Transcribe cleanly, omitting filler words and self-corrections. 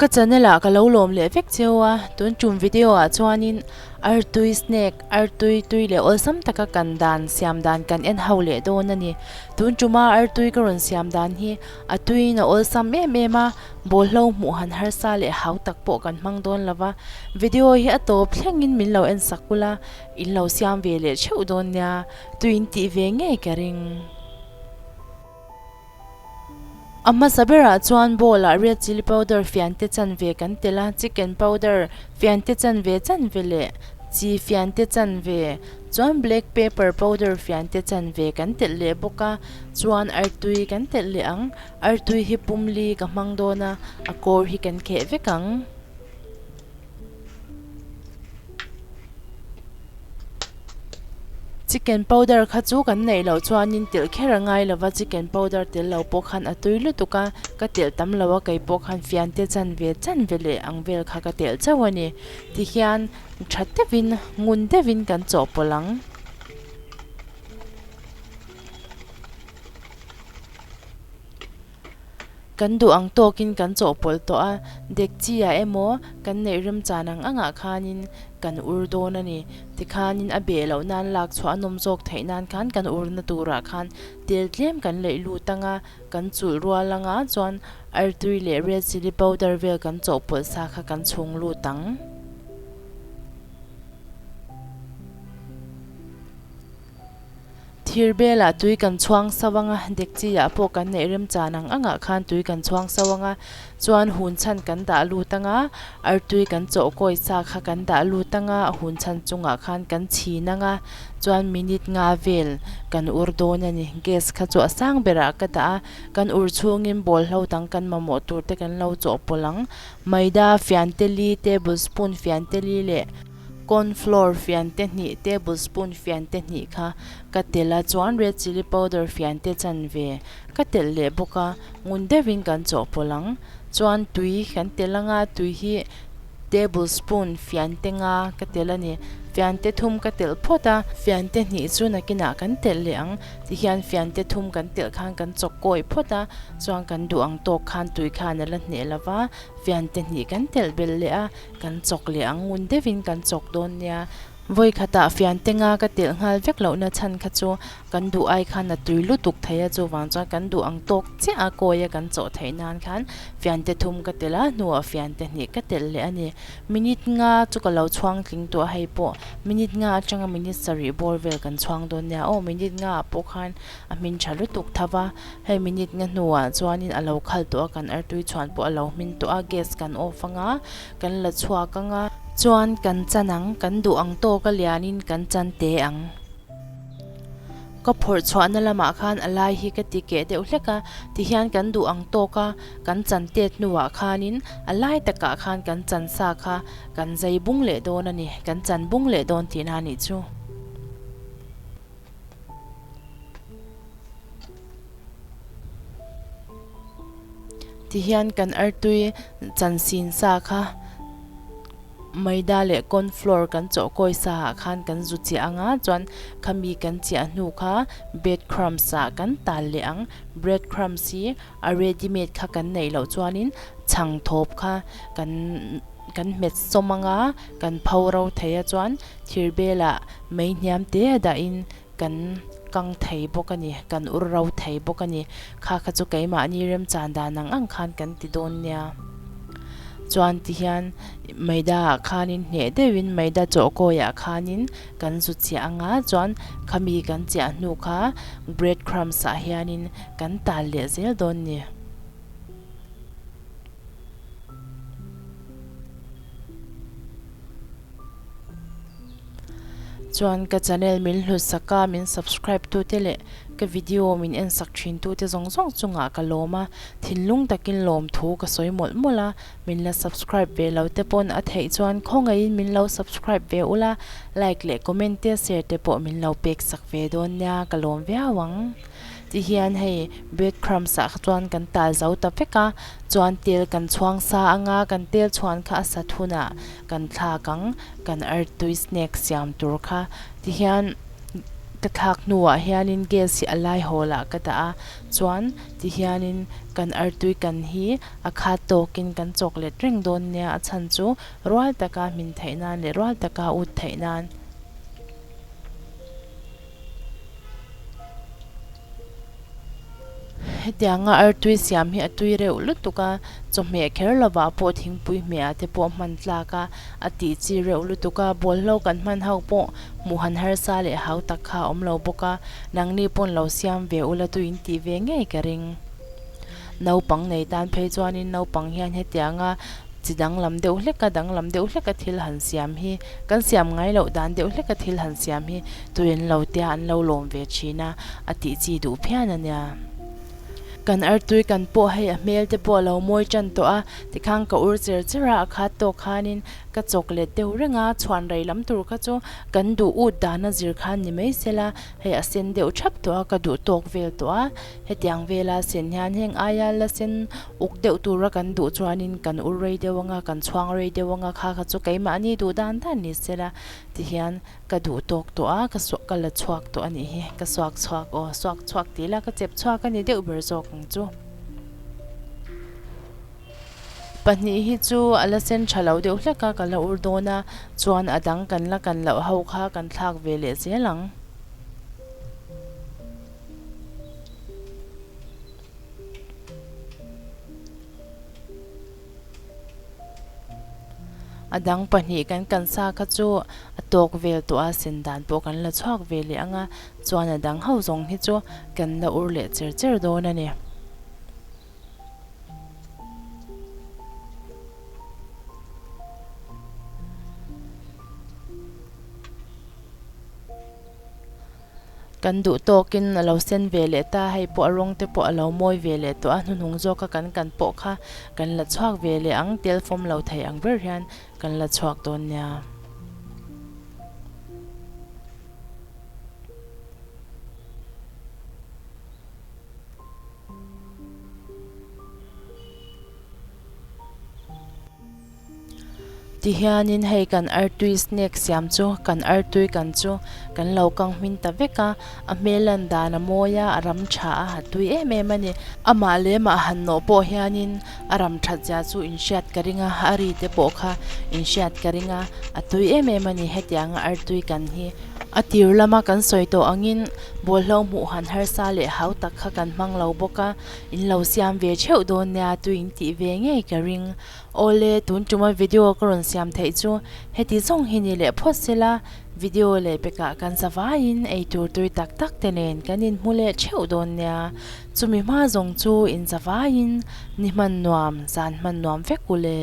Ka channel ah ka lo lawm leh vek cheu a, tun tum video ah chuanin artui snack, artui tui leh awlsam taka kan dan siam dan kan en ho leh dawn a ni. Tun tuma artui ka rawn siam dan hi a tuiin a awlsam em em a, bawlhlo hmuh han harsa leh hau tak pawh kan hmang dawn lo va. Video hi a tawp thlengin min lo en sak ula, in lo siam ve leh theuh dawn nia, tuiin tih ve ngei ka ring. A hmasa berah chuan bowl ah red chilli powder fian te chanve kan tel a, chicken powder fian te chanve chanve leh chi fian te chanve chuan black pepper powder fian te chanve kan telh leh bawk a, chuan artui kan telh leh ang, artui hi pumli ka hmang dawn a, a kawr hi kan kheh vek ang. Chicken powder kha chu kan neih loh chuanin telh kher a ngai lo va, chicken powder tel lo pawh khan a tui lutuk a, ka telh tam lo a kei pawh khan fian te chan ve chan ve leh ang vel kha ka telh chauh a ni. Tihian tha deuhin ngun deuhin kan chawhpawlh ang. Kan duh ang tawkin kan chawhpawlh tawh a, dekchi ah emaw kan neih remchan ang angah khanin kan ur dawn a ni. Tikhanin a beh loh nan lak chhuah a nawm zawk theih nan khan kan urna turah khan tel tlem kan leih lut anga kan chulh rual anga chuan artui leh red chilli powder vel kan chawhpawlh sa kha kan chhung lut ang. Thir belah tui kan chhuang sauh ang a, dekchi ah pawh kan neih remchan ang angah khan tui kan chhuang sauh ang a, chuan hun chhan kan dah lut ang a, artui kan chawh kawi sa kha kan dah lut ang a, hun chhan chungah khan kan chhin ang a, chuan minute nga vel kan ur dawn a ni. Gas kha chu a sang berah ka dah a, kan ur chhungin bawlhlo dang kan mamawh tur te kan lo chawhpawlh ang. Maida fianteli, tablespoon fianteli leh. Corn flour fian te hnih, table spoon fian te hnih kha ka telh a, chuan red chilli powder fian te chanve ka telh leh bawk a, ngun deuhin kan chawhpawlh ang. Chuan tui kan telh anga tui hi table spoon fian te nga ka telh a ni. Fian te thum ka telh phawt a, fian te hnih chu nakinah kan telh leh ang. Tihian fian te thum kan telh khan kan chawk kawi phawt a, chuan kan duh ang tawk khan tui khan a la hneh lo va, fian te hnih kan telh belh leh a. Kan chawk leh ang ngun deuhin kan chawk dawn nia. Vawi khatah fian tenga ka telh nghal vek lohna chhan kha chu kan duh ai khan a tui lutuk thei a, chuvang chuan kan duh ang tawk chiah a kawi a kan chawh theih nan khan fian te thum ka telh a, hnuah fian te hnih ka telh leh a ni. Minute nga chu ka lo chhuang tling tawh a hei pawh minute nga atanga minute sarih bawr vel kan chhuang dawn nia aw minute nga ah pawh khan a hmin tha lutuk tho va. Hei minute nga hnuah chuanin a lo khal tawh a, kan artui chhuan pawh a lo hmin tawh a, gas kan off anga, kan la chhuak anga. Chuan kan chan ang, kan duh ang tawk a lianin kan chan te ang. Ka phawrh chhuahna lamah khan a lai hi ka ti keh deuh hlek a, tihian kan duh ang tawk a kan chan tet hnuah khanin a lai takah khan kan chan sa kha kan zai bung leh dawn a ni, kan chan bung leh dawn tihna a nih chu. Tihian kan artui chan sin sa kha maida leh corn flour kan chawh kawi sa ah khan kan zu chiah ang a chuan khami kan chiah hnu kha bread crumbs ah kan tal leh ang bread crumbs hi a ready made kha kan neih loh chuanin chhang thawp kha kan kan hmet sawm ang a kan pho ro thei a chuan thir belah mei hniam te a dahin kan kang thei bawk a ni, kan ur ro thei bawk a ni. Kha kha chu keimahni remchan dan ang ang khan kan ti dawn nia. Chuan tihian maida ah khanin hneh deuhin maida chawhkawi ah khanin kan zu chiah ang a, chuan khami kan chiah hnu kha bread crumbs ah hianin kan tal leh zel dawn ni. Chuan ka channel min hlut sak a, min subscribe tu te leh ka video min en sak thin tu te zawng zawng chungah ka lawm a, thinlung takin lawm thu ka sawi mawlh mawlh a, min la subscribe ve lo te pawn a theih chuan khawngaihin min lo subscribe ve ula, like leh comment te share te pawh min lo pek sak ve dawn nia ka lawm viau ang. Ti hian hei bread crumbs ah kha chuan kan tal zo ta vek a, chuan tel kan chhuang sa anga kan tel chhuan kha a sat hunah kan thlak ang, kan artui snack siam tur kha ti hian. Ka thlak hnuah hianin gas hi a lai hawlah ka dah a, chuan tihianin kan artui kan hi a khat tawkin kan chawk let reng dawn nia, a chhan chu rual taka hmin theih nan leh rual taka ut theih nan. Hetianga artui siam hi a tui reuh lutuk a, chawhmeh kher lovah pawh thingpui hmehah te pawh hman tlak a, a tih chi reuh lutuk a, bawlhlo kan hman ho pawh hmuh han harsa leh hau tak kha a awm lo bawk a, nangni pawn lo siam ve ula tui in tih ve ngei ka ring. Naupang nei tan phei chuanin naupang hian hetianga chi danglam deuh hleka danglam deuh hleka thil han siam hi kan siam ngai loh dan deuh hleka thil han siam hi tui an lo tia an lo lawm ve thin a, a tih chi duh phian a nia. Kan artui kan pawh hei a hmel te pawh a lo mawi tan tawh a, tikhan ka ur cher cher a, a khat tawk khanin ka chawk let deuh reng a, chhuan rei lam tur kha chu kan duh ut dana zir khan ni mai sela, hei a sen deuh thap tawh a, ka duh tawk vel tawh a, hetiang vela sen hian heng aia la sen uk deuh tura kan duh chuanin kan ur rei deuh anga, kan chhuang rei deuh anga kha kha chu keimahni duh dan dan ni sela tihian Ka duh tawk tawh a, ka suak ka la chhuak tawh a nih hi, ka suak chhuak aw, suak chhuak tih ila ka chep chhuak a ni deuh ber zawk ang chu. Pahnih hi chu a la sen tha lo deuh hlek a, ka la ur dawn a, chuan a dang kan la kan loh ho kha kan thlak ve leh zel ang. A dang pahnih kan kan sa kha chu a tawk vel tawh a, sen dan pawh kan la chhuak ve leh ang a, chuan a dang ho zawng hi chu kan la ur leh cher cher dawn a ni. Kan duh tawkin a lo sen ve leh ta, hei pawh a rawng te pawh a lo mawi ve leh tawh a, hnuhnung zawka kan kan pawh kha kan la chhuak ve leh ang, tel fawm lo thei ang ber hian kan la chhuak dawn nia. Tihianin hei kan artui snack siam chu kan artui kan chu kan lo kang hmin ta vek a, a hmel lan dan a mawi a, a ram tha a ha tui em em a ni. Amah leh mah han nawh pawh hianin a ram that zia chu inhriat ka ring a, a ri te pawh kha inhriat ka ring a, a tui em em a ni hetianga artui kan hi. A tir lama kan sawi tawh angin bawlhlo hmuh han harsa leh hau tak kha kan hmang lo bawk a, in lo siam ve theuh dawn nia tui in tih ve ngei ka ring. Awle, tun tuma video ka rawn siam theih chu heti zawng hi ni leh phawt sela, video leh pekah kan za vaiin ei tur tui tak tak te nen kan inhmu leh theuh dawn nia. Chumi hma zawng chu in za vaiin ni hman nuam, zan hman nuam vek u le.